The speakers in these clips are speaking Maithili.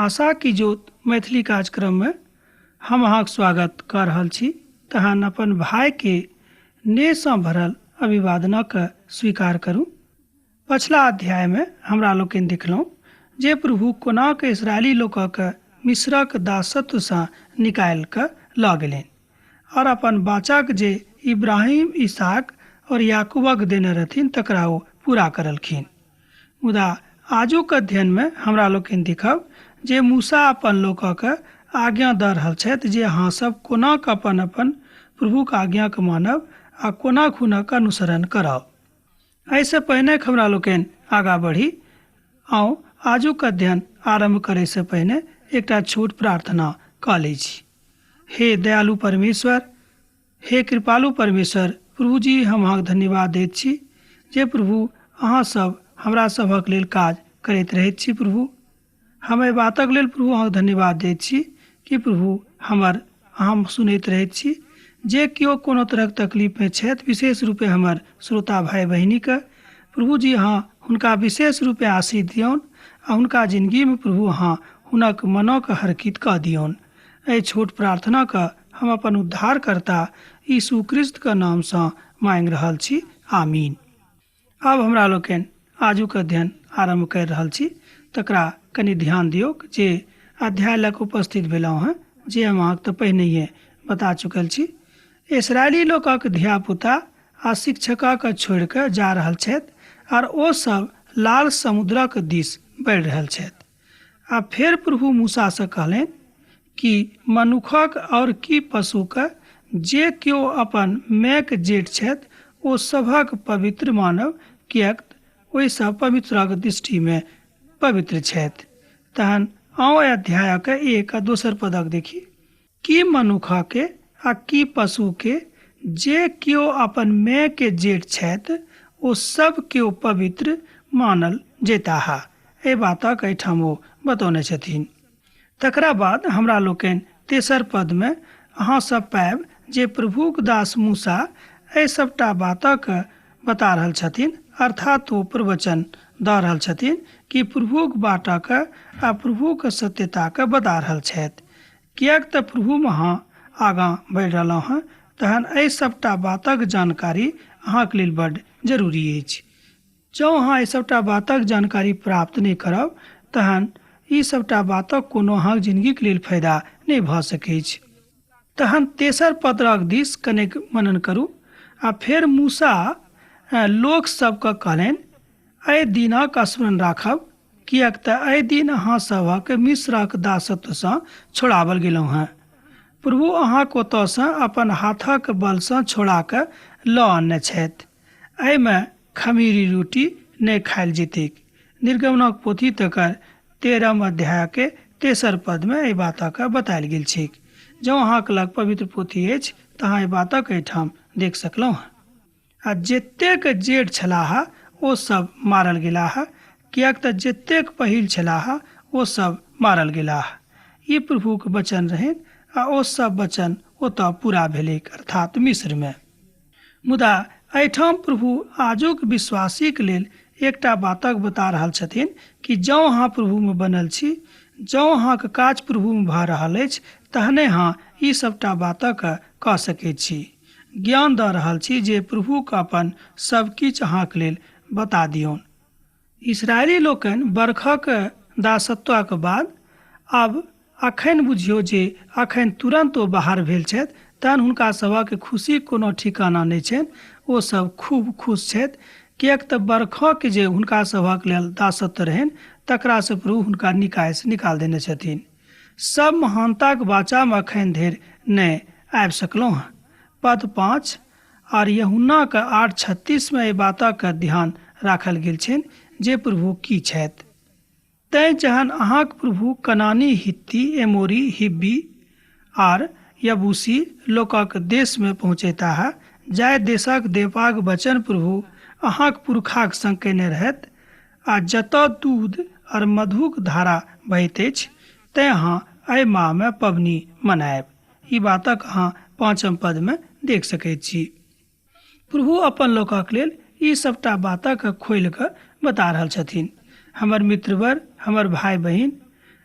आशा की ज्योत मैथिली कार्यक्रममे हम अहाँके स्वागत कऽ रहल छी। तहन अपन भाइके नेहसँ भरल अभिवादनक स्वीकार करू। पछिला अध्यायमे हमरा लोकनि देखलहुँ जे प्रभु कोना कऽ इस्राएली लोकक मिस्रक दासत्वसँ निकालि कऽ लऽ गेलनि आओर अपन बाचाक जे इब्राहिम, इसहाक आओर याकूबक देने रहथिन तकरा ओ पूरा करलखिन। मुदा आजुक अध्ययनमे हमरा लोकनि देखब जे मूसा अपन लोकक आज्ञा दऽ रहल छथि जे अहाँ सब कोना कऽ अपन अपन प्रभुक आज्ञाके मानब आ कोना हुनक अनुसरण करब। एहिसँ पहिने हमरा लोकनि आगाँ बढ़ी, आउ आजुक अध्ययन आरम्भ करैसँ पहिने एकटा छोट प्रार्थना कऽ लै छी। हे दयालु परमेश्वर, हे कृपालु परमेश्वर प्रभुजी, हम अहाँके धन्यवाद दैत छी जे प्रभु अहाँ सब हमरा सभक लेल काज करैत रहैत छी। प्रभु हम एहि बातक लेल प्रभु अहाँके धन्यवाद दैत छी कि प्रभु हमर अहाँ सुनैत रहैत छी। जे केओ कोनो तरहक तकलीफमे छथि, विशेष रूपे हमर श्रोता भाइ बहिनीके प्रभुजी अहाँ हुनका विशेष रूपे आशीष दियौन आ हुनका जिनगीमे प्रभु अहाँ हुनक मनक हरकित कऽ दियौन। एहि छोट प्रार्थनाके हम अपन उद्धारकर्ता यीशु क्रिस्तके नामसँ मांगि रहल छी, आमीन। आब हमरा लोकनि आजुक अध्ययन आरम्भ करि रहल छी, तकरा कनि ध्यान दियौक जे अध्याय लग उपस्थित भेलहुँ हँ, जे हम अहाँके तऽ पहिनहिए बता चुकल छी। इसराइली लोकक धियापुता आ शिक्षकक छोड़ि कऽ जा रहल छथि आर ओ सब लाल समुद्रक दिस बढ़ि रहल छथि। आ फेर प्रभु मूसासँ कहलनि कि मनुखक और कि पशुक जे केओ अपन मायक जेठ छथि ओ सभक पवित्र मानब, किएक ओहि सब पवित्रक दृष्टिमे पवित्र छथि। तहन आउ अध्यायक 1 आ दोसर पदक देखी। की मनुखके आ की पशुके जे केओ अपन मायके जेठ छथि ओ सब केओ पवित्र मानल जेताह। एहि बातक एहिठाम ओ बतौने छथिन। तकरा बाद हमरा लोकनि तेसर पदमे अहाँ सब पायब जे प्रभुक दास मूसा एहि सबटा बातक बता रहल छथिन, अर्थात ओ प्रवचन दऽ रहल छथिन कि प्रभुक बाटक आ प्रभुक सत्यताके बता रहल छथि। किएक तऽ प्रभुमे अहाँ आगाँ बढ़ि रहलहुँ हँ, तहन एहि सबटा बातक जानकारी अहाँके लेल बड्ड जरूरी अछि। जँ अहाँ एहि सबटा बातक जानकारी प्राप्त नहि करब तहन ई सबटा बातक कोनो अहाँक जिनगीक लेल फायदा नहि भऽ सकैछ। तहन तेसर पत्रक दिस कनेक मनन करू। आ फेर मूसा लोक सबके कहलनि, एहि दिनक स्मरण राखब, किएक तऽ एहि दिन अहाँ सभक मिस्रक दासत्वसँ छोड़ाओल गेलहुँ हँ। प्रभु अहाँक ओतऽसँ अपन हाथक बलसँ छोड़ा कऽ लऽ आनने छथि। एहिमे खमीरी रोटी नहि खायल जेतैक। निर्गमनक पोथी तकर 13 अध्यायके तेसर पदमे एहि बातक बतायल गेल छैक। जँ अहाँक लग पवित्र पोथी अछि तऽ अहाँ एहि बातक एहिठाम देख सकलहुँ हँ। आ जतेक जेठ छलाह ओ सब मारल गेलाह, किएक तऽ जतेक पहिल छलाह ओ सब मारल गेलाह। ई प्रभुक वचन रहनि आ ओ सब वचन ओतऽ पूरा भेलैक, अर्थात मिस्रमे। मुदा एहिठाम प्रभु आजुक विश्वासीक लेल एकटा बातक बता रहल छथिन कि जँ अहाँ प्रभुमे बनल छी, जँ अहाँक काज प्रभुमे भऽ रहल अछि, तहने अहाँ ई सबटा बातक कऽ सकैत छी। ज्ञान दऽ रहल छी जे प्रभुक अपन सब किछु अहाँक लेल बता दियौन। इसराइली लोकनि बरखक दासत्वक बाद आब अखन बुझियौ जे अखन तुरन्त ओ बाहर भेल छथि, तहन हुनका सभक खुशीक कोनो ठिकाना नहि छनि। ओ सब खूब खुश छथि, किएक तऽ बरखक जे हुनका सभक लेल दासत्व रहनि तकरासँ प्रभु हुनका निकासि निकाल देने छथिन। सब महानताक वाचामे अखन धरि नहि आबि सकलहुँ हँ। पद 5 आर यूहन्नाक 8:36 मे एहि बातक ध्यान राखल गेल छनि जे प्रभु की छथि। तैं जहन अहाँक प्रभु कनानी, हित्ती, एमोरी, हिब्बी आर यबूसी लोकक देशमे पहुँचेताह, जाहि देशक देबाक वचन प्रभु अहाँक पुरखाक संग कयने रहथि आ जतऽ दूध और मधुक धारा बहैत अछि, तैं अहाँ एहि माहमे पबनी मनायब। ई बातक अहाँ 5 पदमे देख सकैत छी। प्रभु अपन लोकक लेल ई सबटा बातक खोलि कऽ बता रहल छथिन। हमर मित्रवर, हमर भाय बहिन,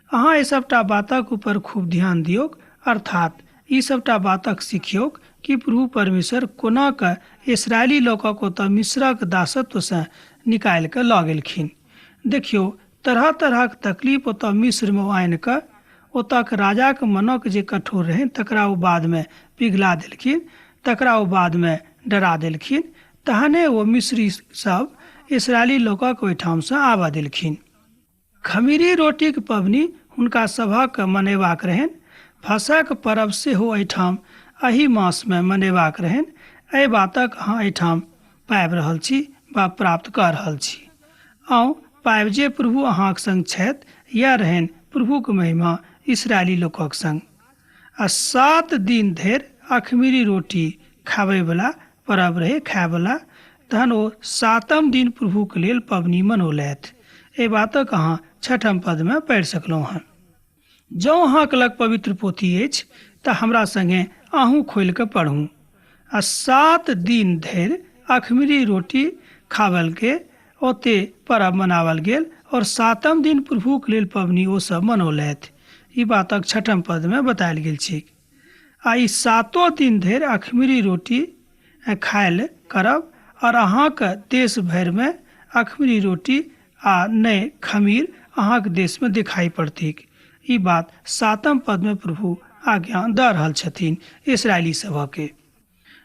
अहाँ एहि सभटा बातक ऊपर खूब ध्यान दियौक, अर्थात् ई सभटा बातक सिखियौक कि प्रभु परमेश्वर कोना कऽ इस्राएली लोकक ओतऽ मिस्रक दासत्व सँ निकालि कऽ लऽ गेलखिन। देखियौ, तरह तरहक तकलीफ ओतऽ मिस्र मे ओ आनि कऽ ओतऽक राजाक मनक जे कठोर रहनि तकरा ओ बाद मे पिघला देलखिन, तकरा ओ बाद मे डरा देलखिन, तहने ओ मिस्री सभ इस्राएली लोकक ओहिठाम सँ आबऽ देलखिन। खमीरी रोटीक पबनी हुनका सभक मनयबाक रहनि। फसहक परब सेहो एहिठाम एही मासमे मनयबाक रहनि। एहि बातक अहाँ एहिठाम पाबि रहल छी वा प्राप्त कऽ रहल छी। अहूँ पाबि जे प्रभु अहाँक संग छथि, यैह रहनि प्रभुक महिमा इस्राएली लोकक संग। आ सात दिन धरि अखमीरी रोटी खाबयवला परब रहै खायवला, तहन ओ सातम दिन प्रभुक लेल पबनी मनौलथि। एहि बातक अहाँ छठम पदमे पढ़ि सकलहुँ हँ। जँ अहाँक लग पवित्र पोथी अछि तऽ हमरा संगे अहूँ खोलि कऽ पढ़ू। आ सात दिन धरि अखमीरी रोटी खावल के ओते परब मनावल गेल और सातम दिन प्रभुक लेल पबनी ओ सब मनौलथि। ई बातक छठम पदमे बतायल गेल छैक। आ ई सातो दिन धरि अखमीरी रोटी खायल करब और अहाँक देश भरिमे अखमीरी रोटी आ ने खमीर अहाँक देशमे देखाइ पड़तैक। ई बात सातम पदमे प्रभु आज्ञा दऽ रहल छथिन इस्राएली सभके।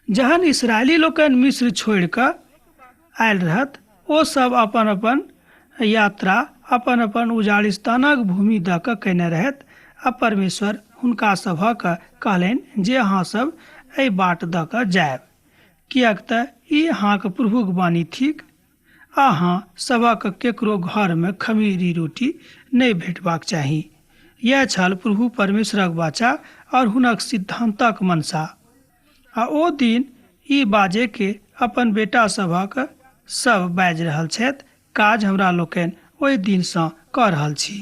जहन इस्राएली लोकनि मिस्र छोड़ि कऽ आयल रहत, ओ सब अपन अपन यात्रा अपन अपन उजाड़िस्तानक भूमि दऽ कऽ कयने रहथि आ परमेश्वर हुनका सभक कहलनि जे अहाँ सब एहि बाट दऽ कऽ जायब, किएक तऽ ई अहाँक प्रभुक वाणी थिक। अहाँ सभक केकरो घर मे खमीरी रोटी नहि भेटबाक चाही। यैह छल प्रभु परमेश्वरक वाचा और हुनक सिद्धान्तक मनसा। आ ओ दिन ई बाजै के अपन बेटा सभक सभ बाजि रहल छथि, काज हमरा लोकनि ओहि दिन सँ कऽ रहल छी,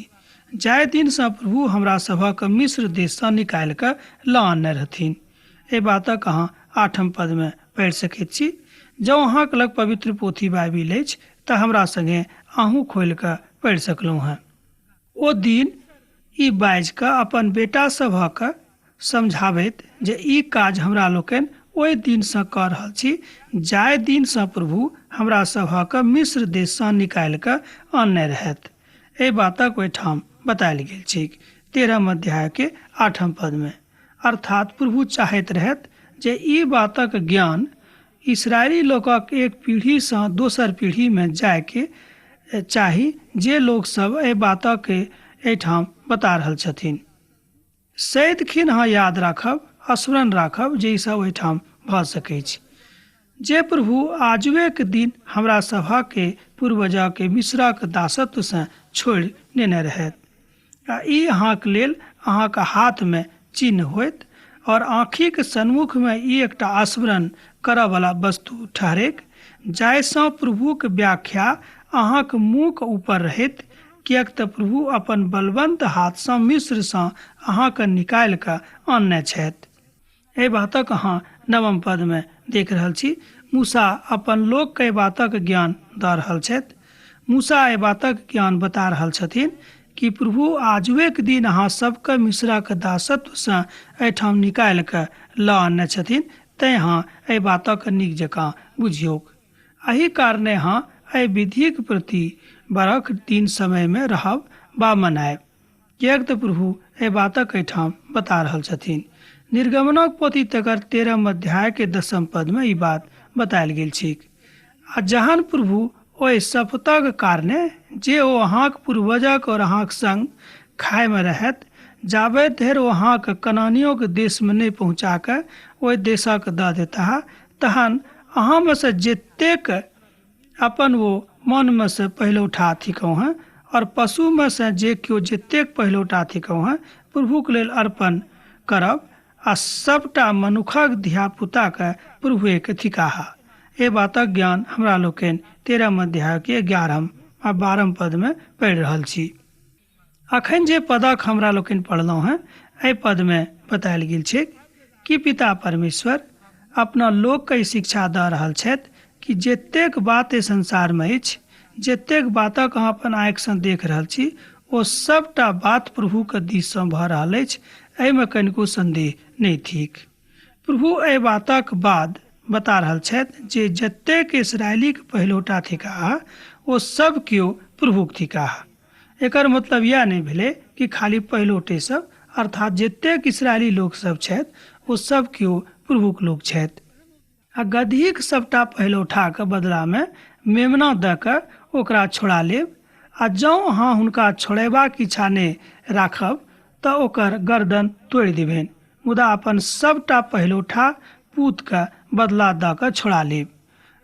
जाहि दिन सँ प्रभु हमरा सभक मिस्र देश सँ निकालि कऽ लऽ आनने रहथिन। एहि बातक अहाँ आठम पद मे पढ़ि सकैत छी। जँ अहाँक लग पवित्र पोथी बाइबिल अछि तऽ हमरा संगे अहूँ खोलि कऽ पढ़ि सकलहुँ हेँ। ओ दिन ई बाजि कऽ अपन बेटा सभक समझाबैत जे ई काज हमरा लोकनि ओहि दिन सँ कऽ रहल छी जाहि दिन सँ प्रभु हमरा सभक मिस्र देश सँ निकालि कऽ आनने रहथि। एहि बातक ओहिठाम बतायल गेल छैक तेरहम अध्याय के आठम पद मे। अर्थात् प्रभु चाहैत रहथि जे ई बातक ज्ञान इस्राएली लोकक एक पीढ़ी सँ दोसर पीढ़ी मे जाय के चाही जे लोक सब एहि बातक एहिठाम बता रहल छथिन। सदिखन अहाँ याद राखब, स्मरण राखब जे ई सब ओहिठाम भऽ सकैछ। जे प्रभु आजुएक दिन हमरा सभक पूर्वजक मिस्रक दासत्व सँ छोड़ि नेने रहथि। आ ई अहाँक लेल अहाँक हाथ मे चिन्ह होयत और आँखिक सन्मुख मे ई एकटा स्मरण करऽ वला वस्तु ठहरैक, जाहि सँ प्रभुक व्याख्या अहाँक मुँहक ऊपर रहैत, किएक तँ प्रभु अपन बलवन्त हाथ सँ मिस्र सँ अहाँकेँ निकालि कऽ आनने छथि। एहि बातक अहाँ नवम पद मे देख रहल छी। मूसा अपन लोक केँ एहि बातक ज्ञान दऽ रहल छथि। मूसा एहि बातक ज्ञान बता रहल छथिन कि प्रभु आजुएक दिन अहाँ सभ केँ मिस्रक दासत्व सँ एहिठाम निकालि कऽ लऽ आनने छथिन, तेँ अहाँ एहि बातक नीक जकाँ बुझियौक। एहि कारणे अहाँ एहि विधिक प्रति बरख दिन समय मे रहब वा मनायब। किएक तँ प्रभु एहि बातक एहिठाम बता रहल छथिन। निर्गमनक पोथी तकर तेरहम अध्याय के दसम पद मे ई बात बतायल गेल छैक। आ जहन प्रभु ओहि शपथक कारणे जे ओ अहाँक पूर्वजक और अहाँक संग खाय मे रहथि, जाबे धरि ओ अहाँक कनानियोक देश मे नहि पहुँचा कऽ ओहि देशक दऽ देताह, तहन अहाँ मे सँ जतेक अपन ओ मन मे सँ पहिलौठा थिकहुँ हँ, और पशु मे सँ जे केओ जतेक पहिलौठा थिकहुँ हँ, प्रभुक लेल अर्पण करब, आ सबटा मनुखक धिया-पुताक प्रभुएक थिकाह। एहि बातक ज्ञान हमरा लोकनि तेरहम अध्याय के एगारहम आ बारहम पद मे पढ़ि रहल छी। अखन जे पदक हमरा लोकनि पढ़लहुँ हेँ, एहि पद मे बतायल गेल छैक कि पिता परमेश्वर अपना लोक के ई शिक्षा दऽ रहल छथि कि जतेक बात एहि संसार मे अछि, जतेक बातक अहाँ अपन आँखि सँ देख रहल छी, ओ सभटा बात प्रभुके दिससँ भऽ रहल अछि, एहिमे कनिको सन्देह नहि थिक। प्रभु एहि बातक बाद बता रहल छथि जे जतेक इसराइलीक पहिलौटा थिकाह ओ सब केओ प्रभुक थिकाह। एकर मतलब इएह नहि भेलै कि खाली पहिलौटे सब, अर्थात जतेक इसराइली लोक सब छथि ओ सब केओ प्रभुक लोक छथि। आ गदहीक सबटा पहिलौठाक बदलामे मेमना दऽ कऽ ओकरा छोड़ा लेब, आ जँ अहाँ हुनका छोड़यबाक इच्छा नहि राखब तँ ओकर गरदन तोड़ि देबनि, मुदा अपन सबटा पहिलौठा पूतकेँ बदला दऽ कऽ छोड़ा लेब।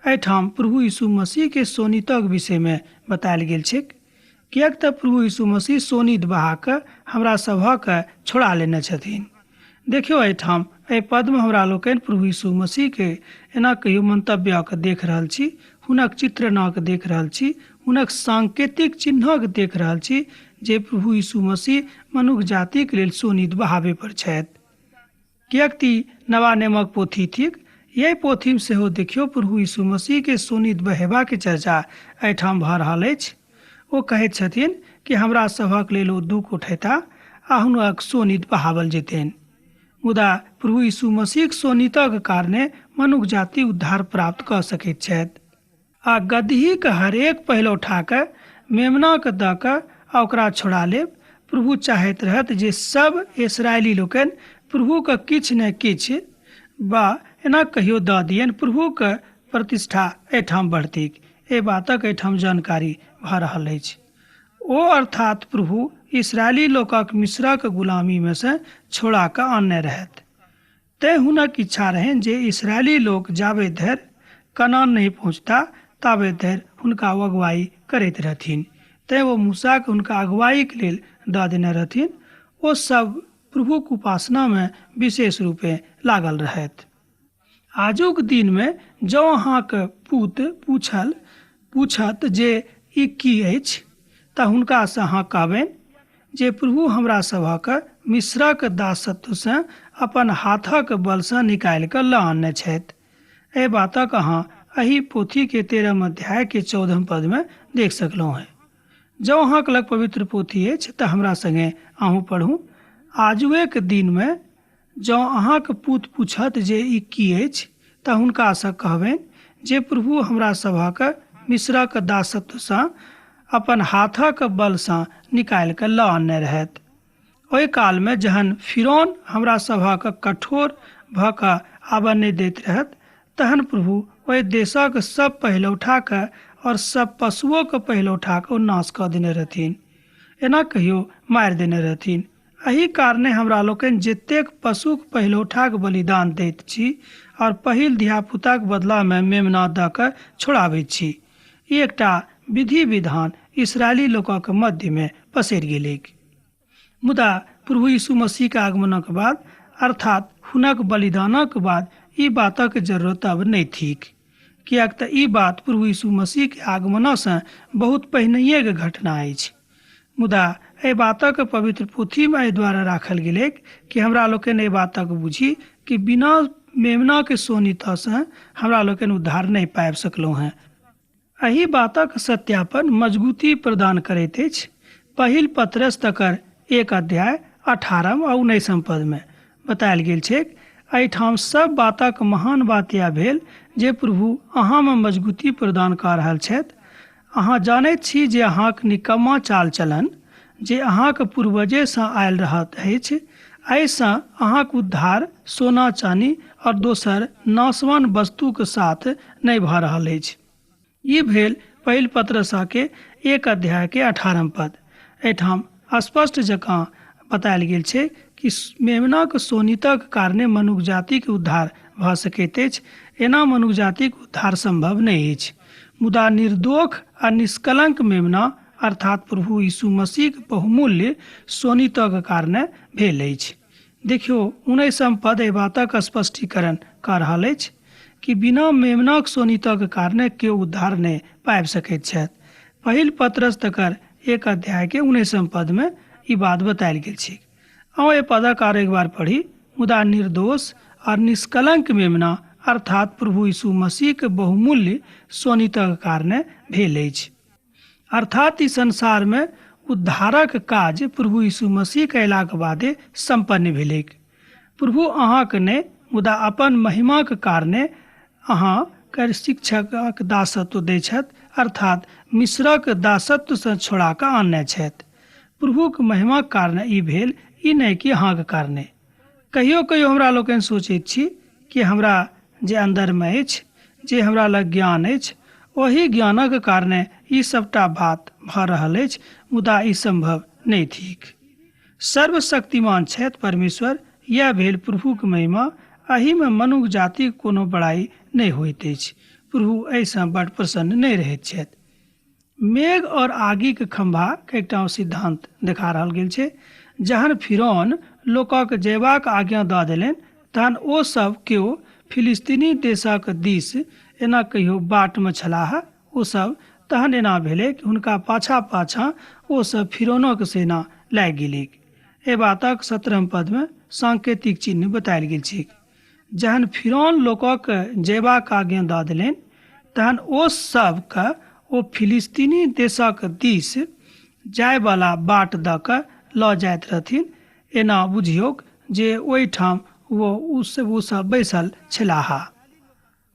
एहिठाम प्रभु यीशु मसीह के शोणितक विषयमे बतायल गेल छैक, किएक तँ प्रभु यीशु मसीह शोणित बहा कऽ हमरा सभक छोड़ा लेने छथिन। देखियौ, एहिठाम एहि पदमे हमरा लोकनि प्रभु यीशु मसीह के एना कहियो मंतव्यक देख रहल छी, हुनक चित्रणक देख रहल छी, हुनक सांकेतिक चिन्हक देख रहल छी जे प्रभु यीशु मसीह मनुख जातिक लेल शोणित बहाबे पर छथि। किएक ती नवा नेमक पोथी थिक। एहि पोथीमे सेहो देखियौ प्रभु यीशु मसीहके शोणित बहेबाक चर्चा एहिठाम भऽ रहल अछि। ओ कहैत छथिन कि हमरा सभक लेल ओ दुःख उठेता आ हुनक शोणित बहावल जेतनि। मुदा प्रभु यीशु मसीहक शोणितक कारणे मनुख जाति उद्धार प्राप्त कऽ सकैत छथि। आ गदहीक हरेक पहिलौठाकेँ मेमनाकेँ दऽ कऽ आ ओकरा छोड़ा लेब। प्रभु चाहैत रहथि जे सभ इस्राएली लोकनि प्रभुकेँ किछु ने किछु वा एना कहियो दऽ दियनि। प्रभुक प्रतिष्ठा एहिठाम बढ़तैक, एहि बातक एहिठाम जानकारी भऽ रहल अछि। ओ अर्थात् प्रभु इस्राएली लोकक मिस्रक गुलामी मे सँ छोड़ा कऽ आनने रहथि। तेँ हुनक इच्छा रहनि जे इस्राएली लोक जाबे धरि कनान नहि पहुँचता ताबे धरि हुनका ओ अगुवाई करैत रहथिन। तेँ ओ मूसाकेँ हुनका अगुवाईक लेल दऽ देने रहथिन। ओ सभ प्रभुक उपासना मे विशेष रूपेँ लागल रहथि। आजुक दिन मे जँ अहाँक पूत पूछल पूछत जे ई की अछि, तँ हुनका सँ अहाँ कहबनि जे प्रभु हमरा सभक मिस्रक दासत्व सँ अपन हाथक बल सँ निकालि कऽ लऽ आनने छथि। एहि बातक अहाँ एहि पोथी के 13म अध्याय के 14म पद मे देख सकलहुँ हेँ। जँ अहाँक लग पवित्र पोथी अछि तँ हमरा संगे अहूँ पढ़ू। आजुएक दिन मे जँ अहाँक पूत पूछत जे ई की अछि, तँ हुनका सँ कहबनि जे प्रभु हमरा सभक मिस्रक दासत्व सँ अपन हाथक बल सँ निकालि कऽ लऽ अनने रहथि। ओहि काल मे जहन फिरौन हमरा सभक कठोर भऽ कऽ आबऽ नहि दैत रहथि, तहन प्रभु ओहि देशक सभ पहिलौठाक और सभ पशुओक पहिलौठाक ओ नाश कऽ देने रहथिन। एना कहियो मारि देने रहथिन। एहि कारणे हमरा लोकनि जतेक पशुक पहिलौठाक बलिदान दैत छी और पहिल धियापुताक बदला मे मेमना दऽ कऽ छोड़ाबैत छी। ई एकटा विधि-विधान इस्राएली लोकक मध्य मे पसरि गेलैक। मुदा प्रभु यीशु मसीहक आगमनक बाद, अर्थात् हुनक बलिदानक बाद, ई बातक जरूरत आब नहि थिक। किएक तँ ई बात प्रभु यीशु मसीहक आगमनसँ बहुत पहिनहिएक घटना अछि। मुदा एहि बातक पवित्र पोथीमे एहि द्वारे राखल गेलैक कि हमरा लोकनि एहि बातक बुझी कि बिना मेमनाक शोणितसँ हमरा लोकनि उद्धार नहि पाबि सकलहुँ हेँ। एहि बातक सत्यापन मजगूती प्रदान करैत अछि पहिल पतरस तकर 1 अध्याय 18म आ 19म पदमे बतायल गेल छैक, एहिठाम सभ बातक महान बात यैह भेल जे प्रभु अहाँमे मजगूती प्रदान कऽ रहल छथि। अहाँ जानैत छी जे अहाँक निकम्मा चाल-चलन, जे अहाँक पूर्वजे सँ आयल रहत अछि, एहि सँ अहाँक उद्धार सोना-चानी और दोसर नाशवान वस्तुक साथ नहि भऽ रहल अछि। ई भेल पहिल पतरसा के 1 अध्याय के 18म पद। एहिठाम स्पष्ट जकाँ बतायल गेल छै कि मेमनाक शोणितक कारणे मनुख जातिक उद्धार भऽ सकैत अछि। एना मनुख जातिक उद्धार संभव नहि अछि। मुदा निर्दोख आ निष्कलंक मेमना अर्थात प्रभु यीशु मसीहक बहुमूल्य शोणितक कारणे भेल अछि। देखियौ, 19म पद एहि बातक स्पष्टीकरण कऽ रहल अछि कि बिना मेमनाक शोणितक कारणे केओ उद्धार नहि पाबि सकैत छथि। पहिल पतरस तकर 1 अध्याय के 19म पद मे ई बात बतायल गेल छैक। अहूँ एहि पदक आर एक बार पढ़ी, मुदा निर्दोष और निष्कलंक मेमना अर्थात प्रभु यीशु मसीहक बहुमूल्य शोणितक कारणे भेल अछि। अर्थात ई संसार मे उद्धारक काज प्रभु यीशु मसीह कयलाक बादे सम्पन्न भेलैक। प्रभु अहाँके नहि, मुदा अपन महिमाक कारणे अहाँके शिक्षकक दासत्व दै छथि, अर्थात मिस्रक दासत्वसँ छोड़ा कऽ आनने छथि। प्रभुक महिमाक कारणे ई भेल, ई नहि कि अहाँके कारणे। कहियो कहियो हमरा लोकनि सोचैत छी कि हमरा जे अन्दरमे अछि, जे हमरा लग ज्ञान अछि, ओहि ज्ञानक कारणे ई सबटा बात भऽ रहल अछि, मुदा ई सम्भव नहि थिक। सर्वशक्तिमान छथि परमेश्वर, यैह भेल प्रभुक महिमा। एहिमे मनुख जातिक कोनो बड़ाई नहि होइत अछि। प्रभु एहिसँ बड प्रसन्न नहि रहैत छथि। मेघ और आगिक खम्भा के एकटा सिद्धांत देखा रहल गेल छै। जहन फिरौन लोकक जयबाक आज्ञा दऽ देलनि, तहन ओ सब केओ फिलिस्तीनी देशक दिस एना कहियो बाट मे छलाह ओ सब, तहन एना भेलै कि हुनका पाछाँ पाछाँ ओ सब फिरौनक सेना लागि गेलैक। एहि बातक 17 पद मे सांकेतिक चिन्ह बतायल गेल छैक। जहन फिरौन लोकक जयबाक आज्ञा दऽ देलनि, तहन ओ सबके ओ फिलिस्तीनी देशक दिस जायवला बाट दऽ कऽ लऽ जाइत रहथिन। एना बुझियौक जे ओहिठाम ओ सब बैसल छलाह।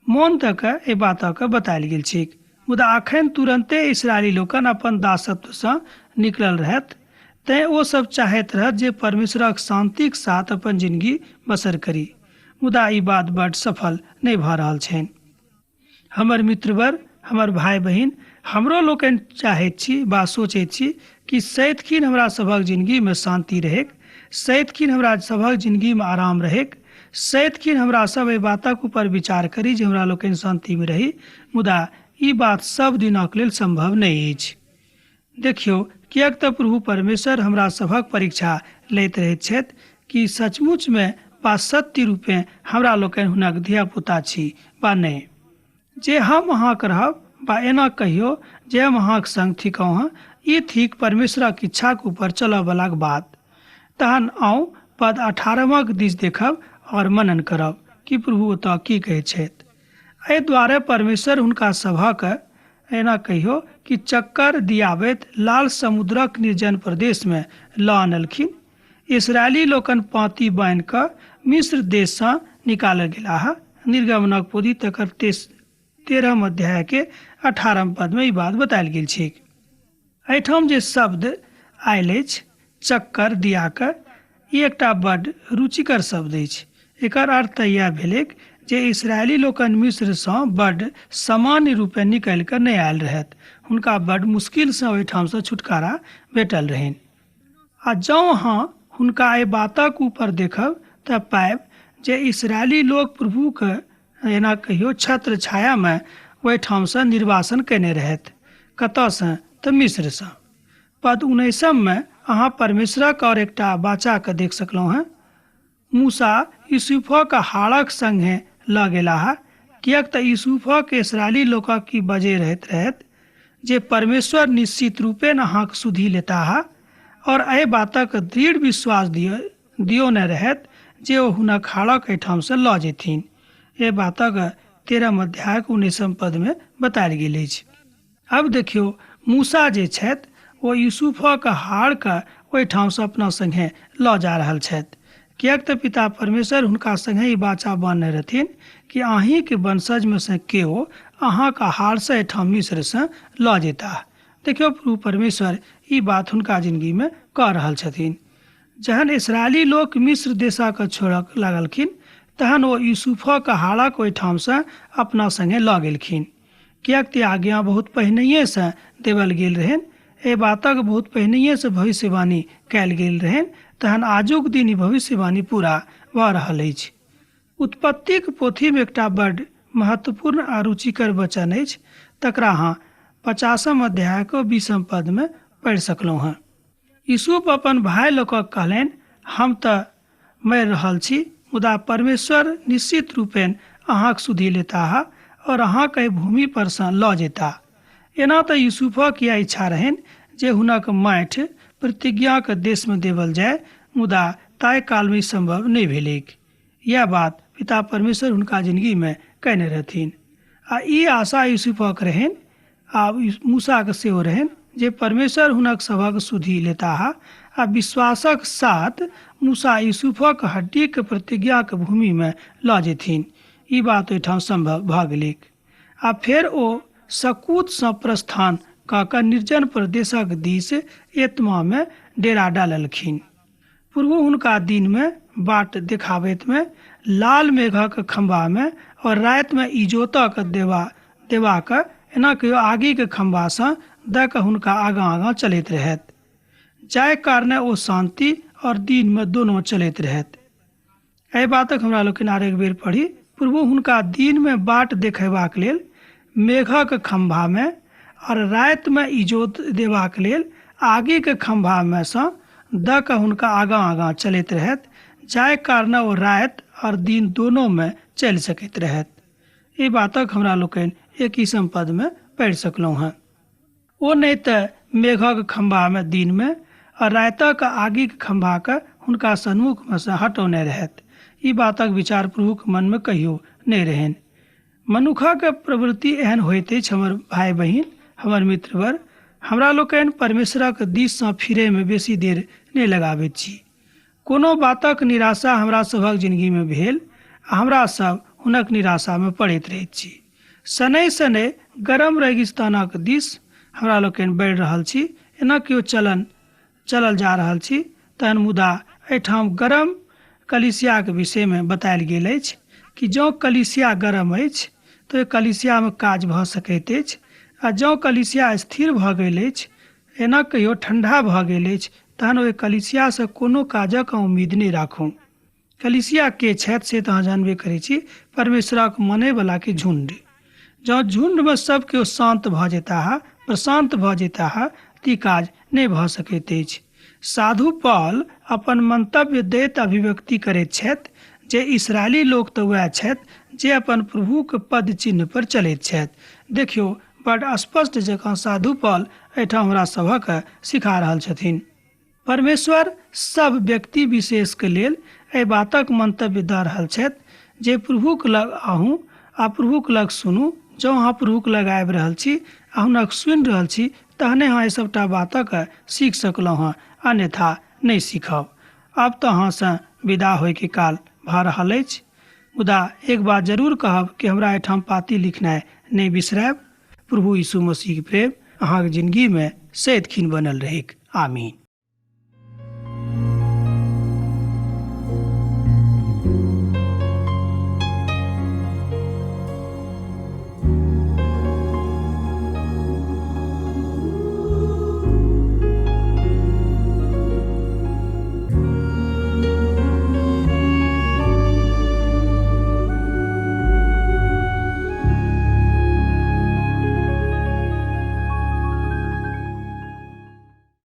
मोन दऽ कऽ एहि बातक बतायल गेल छैक। मुदा अखन तुरन्ते इसराइली लोकनि अपन दासत्वसँ निकलल रहथि, तेँ ओ सब चाहैत रहथि जे परमेश्वरक शान्तिक साथ अपन जिनगी बसर करी। मुदा ई बात बड्ड सफल नहि भऽ रहल छनि। हमर मित्रवर, हमर भाय बहिन, हमरो लोकनि चाहैत छी वा सोचैत छी कि सैतखिन हमरा सभक जिनगीमे शान्ति रहैक, सैतखिन हमरा सभक जिनगीमे आराम रहैक, सैतखिन हमरा सब एहि बातक ऊपर विचार करी जे हमरा लोकनि शान्तिमे रही। मुदा ई बात सब दिनक लेल सम्भव नहि अछि। देखियौ, किएक तऽ प्रभु परमेश्वर हमरा सभक परीक्षा लैत रहैत छथि कि सचमुचमे वा सत्य रूपेँ हमरा लोकनि हुनक धिया-पुता छी वा नहि। जे हम अहाँक रहब वा एना कहियो जे हम अहाँक संग थिकहुँ, ई थिक परमेश्वरक इच्छाक ऊपर चलऽ बलाक बात। तहन आउ पद 18 दिस देखब और मनन करब कि प्रभु ओतऽ की कहैत छथि। एहि द्वारे परमेश्वर हुनका सभक एना कहियो कि चक्कर दियाबैत लाल समुद्रक निर्जन प्रदेशमे लऽ अनलखिन। इसराइली लोकनि पाँति बान्हि कऽ मिस्र देशसँ निकालल गेलाह। निर्गमनक पोथी तकर 13 अध्यायके 18 पदमे ई बात बतायल गेल छैक। एहिठाम जे शब्द आयल अछि चक्कर दिया कऽ, ई एकटा बड्ड रुचिकर शब्द अछि। एकर अर्थ तऽ इएह भेलैक जे इसराइली लोकनि मिस्रसँ बड्ड सामान्य रूपेँ निकलि कऽ नहि आयल रहथि। हुनका बड्ड मुश्किलसँ ओहिठामसँ छुटकारा भेटल रहनि। आ जँ अहाँ हुनका एहि बातक ऊपर देखब तऽ पायब जे इसराइली लोक प्रभुक एना कहियो छत्र छायामे ओहिठामसँ निर्वासन कयने रहथि। कतऽसँ? तऽ मिस्रसँ। पद 19मे अहाँ परमेश्वरक और एकटा बाचाके देख सकलहुँ हेँ। मूसा यूसुफक हाड़क संगे लऽ गेलाह, किएक तऽ यूसुफक इसराइली लोकक ई बजै रहैत रहथि जे परमेश्वर निश्चित रूपेण अहाँक सुधि लेताह, और एहि बातक दृढ़ विश्वास दियौने रहथि जे ओ हुनक हाड़क एहिठामसँ लऽ जेथिन। एहि बातक 13 अध्यायक 19 पदमे बतायल गेल अछि। आब देखियौ, मूसा जे छथि ओ यूसुफक हाड़के ओहिठामसँ अपना संगे लऽ जा रहल छथि, किएक तऽ पिता परमेश्वर हुनका संगे ई वाचा बान्हने रहथिन कि अहींक वंशजमे सँ केओ अहाँक हाड़सँ एहिठाम मिस्रसँ लऽ जेताह। देखियौ, प्रभु परमेश्वर ई बात हुनका जिनगीमे कऽ रहल छथिन। जहन इसराइली लोक मिस्र देशक छोड़ऽ लागलखिन, तहन ओ यूसुफक हाड़क ओहिठामसँ अपना संगे लऽ गेलखिन। किएक तऽ आज्ञा बहुत पहिनहिएसँ देवल गेल रहनि, एहि बातक बहुत पहिनहिएसँ भविष्यवाणी कयल गेल रहनि, तहन आजुक दिन ई भविष्यवाणी पूरा भऽ रहल अछि। उत्पत्तिक पोथीमे एकटा बड्ड महत्वपूर्ण आ रुचिकर वचन अछि, तकरा अहाँ 50 अध्यायक 20 पदमे पढ़ि सकलहुँ हेँ। यूसुफ अपन भाय लोकक कहलनि, हम तऽ मरि रहल छी, मुदा परमेश्वर निश्चित रूपेण अहाँक सुधि लेताह और अहाँक एहि भूमि पर सँ लऽ जेताह। एना तऽ यूसुफक यैह इच्छा रहनि जे हुनक माटि प्रतिज्ञाक देश मे देबल जाय, मुदा ताहि काल मे ई सम्भव नहि भेलैक। यैह बात पिता परमेश्वर हुनका जिनगी मे कयने रहथिन। आ ई आशा यूसुफक रहनि आ मूसाक सेहो रहनि जे परमेश्वर हुनक सभक सुधि लेताह आ विश्वासक साथ मूसा यूसुफक हड्डीक प्रतिज्ञाक भूमिमे लऽ जेथिन। ई बात ओहिठाम सम्भव भऽ गेलैक। आ फेर ओ सकूतसँ प्रस्थान कऽ कऽ निर्जन प्रदेशक दिस एतमामे डेरा डाललखिन। प्रभु हुनका दिनमे बाट देखाबैतमे लाल मेघक खम्भामे और रातिमे इजोतक देवा देबाक एना कहियो आगिके खम्भासँ दऽ कऽ हुनका आगाँ आगाँ चलैत रहथि, जाहि कारणे ओ शान्ति और दिनमे दोनो चलैत रहथि। एहि बातक हमरा लोकनि आर एक बेर पढ़ी। प्रभु हुनका दिनमे बाट देखेबाक लेल मेघक खम्भामे और रातिमे इजोत देबाक लेल आगिके खम्भामे सँ दऽ कऽ हुनका आगाँ आगाँ चलैत रहथि, जाहि कारणे ओ राति और दिन दोनोमे चलि सकैत रहथि। एहि बातक हमरा लोकनि 21 पदमे पढ़ि सकलहुँ हँ। ओ नहि तऽ मेघक खम्भामे दिनमे आ रातिक आगिक खम्भाके हुनका सन्मुखमे सँ हटौने रहथि। ई बातक विचार प्रभुक मनमे कहियो नहि रहनि। मनुखक प्रवृत्ति एहन होइत अछि हमर भाय बहिन, हमर मित्रवर, हमरा लोकनि परमेश्वरक दिससँ फिरैमे बेसी देर नहि लगाबैत छी। कोनो बातक निराशा हमरा सभक जिनगीमे भेल आ हमरा सब हुनक निराशामे पड़ैत रहैत छी। शनैः शनैः गरम रेगिस्तानक दिस हमरा लोकनि बढ़ि रहल छी। एना केओ चलन चलल जा रहल छी तहन मुदा एहिठाम गरम कलीसियाक विषयमे बतायल गेल अछि कि जँ कलीसिया गरम अछि तऽ ओहि कलीसियामे काज भऽ सकैत अछि आ जँ कलीसिया स्थिर भऽ गेल अछि, एना कहियो ठण्डा भऽ गेल अछि, तहन ओहि कलीसियासँ कोनो काजक उम्मीद नहि राखू। कलीसिया के छथि से तऽ अहाँ जानबे करै छी, परमेश्वरक मनैवलाके झुण्ड। जँ झुण्डमे सभ केओ शान्त भऽ जेताह, प्रशान्त भऽ जेताह, तऽ ई काज नहि भऽ सकैत अछि। साधु पॉल अपन मंतव्य दैत अभिव्यक्ति करैत छथि जे इस्राएली लोक तऽ वएह छथि जे अपन प्रभुक पद चिन्ह पर चलैत छथि। देखियौ, बड स्पष्ट जकाँ साधु पॉल एहिठाम हमरा सभक सिखा रहल छथिन। परमेश्वर सभ व्यक्ति विशेषके लेल एहि बातक मंतव्य दऽ रहल छथि जे प्रभुक लग आहू आ प्रभुक लग सुनू। जँ अहाँ प्रभुक लग आबि रहल छी आ हुनक सुनि रहल छी तहने अहाँ एहि सभटा बातक सीख सकलहुँ हँ, अन्यथा नहि सीखब। आब तऽ अहाँसँ विदा होइके काल भऽ रहल अछि, मुदा एक बात जरूर कहब कि हमरा एहिठाम पाती लिखनाइ नहि बिसरायब। प्रभु यीशु मसीहक प्रेम अहाँक जिनगीमे सदिखन बनल रहैक। आमीन।